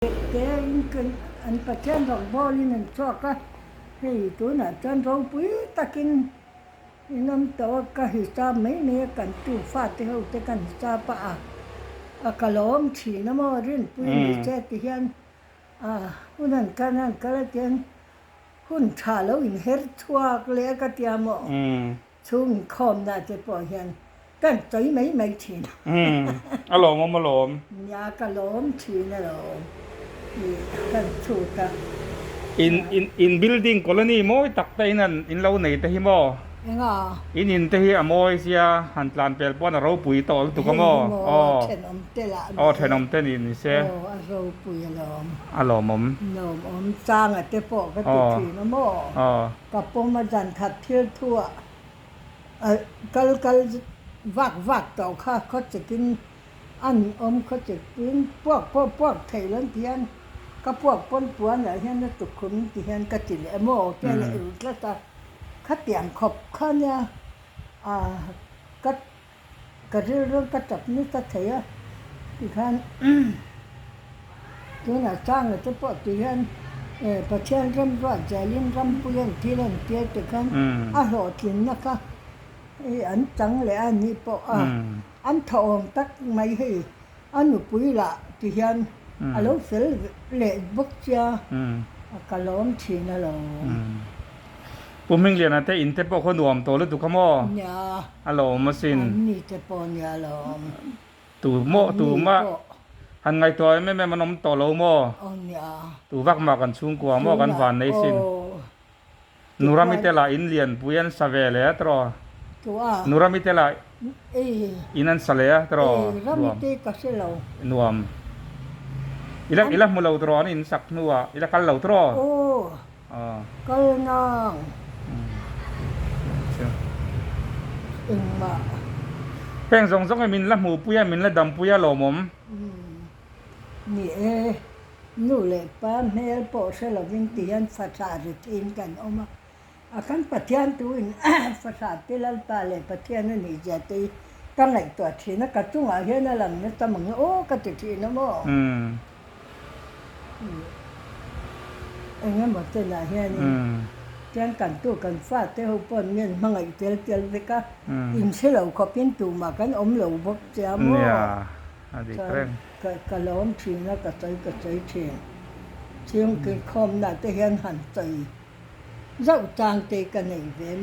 Te in kan an Pathian rawngbawlin an chhuak a, hei tunah chuan ropui takin in awm tawh a, ka hisap mai mai a, kan tu fate ho te kan hisap a, a ka lawm thin a maw rinpui ni che ti hian a hun an kal an kal a tiang hun tha lo inher chhuak leh a ka tia maw. Chhung inkhawmna te pawh hian kan sawi mai mai thin a. Umm, a lawmawm a lawm. Nia, ka lawm thin a lawm tih kan chhut a. In in in building colony mawi tak te in an in lo nei te hi maw? Enga? In in te hi a mawi sia, han tlan pel pawn a ropui tawh lutuk a Hei maw? hi maw, Aw. thenawm te lah ni Aw, e. thenawm te ni ni se. Aw, a ropui a lawm. A lawmawm. Lawmawm, changa te pawh ka ti Aw. thin a maw? Aw. Ka pawm a zan khat thil thu ah kal kal vak vak tawh kha khaw chikin an awm khaw chikin puak pawh puak thei lo ti hian ka puak pawn puan ah hian a tukhum ti hian ka ti leh maw tian a eu tlat a khatiang khawp kha nia ka Ka rilru ka tap nasa thei a, tikhan tunah Sanga te pawh ti hian Pathian ram ruah zelin rampui an thil an tir tikhan a hlawhtlinna kha hei an chang leh a ni pawh a, an thawhawm tak mai hei a nupui lah ti hian a lo fel leh bawk sia ka lawm thin alawm. Pu Hmingliana te in te pawh khaw nuam tawh lutuk a maw? Nia. A lawm asin. An ni te pawh nia lawm. Tu maw tu mah han ngaihtuah em em em an awm tawh lo maw? Aw nia. Tu vak mah kan chhungkua maw kan van nei sin. Nurami te lah in lianpui an sa ve leh a tiraw? Tu a? Nurami te lah in an sa leh a tiraw? Ei Rami te ka hre lo. Nuam. I la i la hmu lo tiraw an in sak hnuah i la kal lo tiraw? Aw. Kal nang engmah. Heng zawng zawng hi min la hmuhpui a, min la dampui a lawmawm. Ni e, nu leh pa hmel pawh hre lovin ti hian fahrah ri thin kan awm a. A kan Pathian tuin fahrah te Lalpa leh Pathian a nih zia te hi ka ngaihtuah thin a, ka chungah hian a lang nasa mang aw ka ti thin a maw? Eng emaw chenah hianin chuan kan tu kan fate ho pawh an mian hmangaih tel tel vek a, inhre lo khawpin tumah kan awm lo bawk che a maw? Chuan ka lawm thin a, ka sawi ka sawi thin. Chhungkil khawmna te hian han sawi zauh chang te ka nei ve.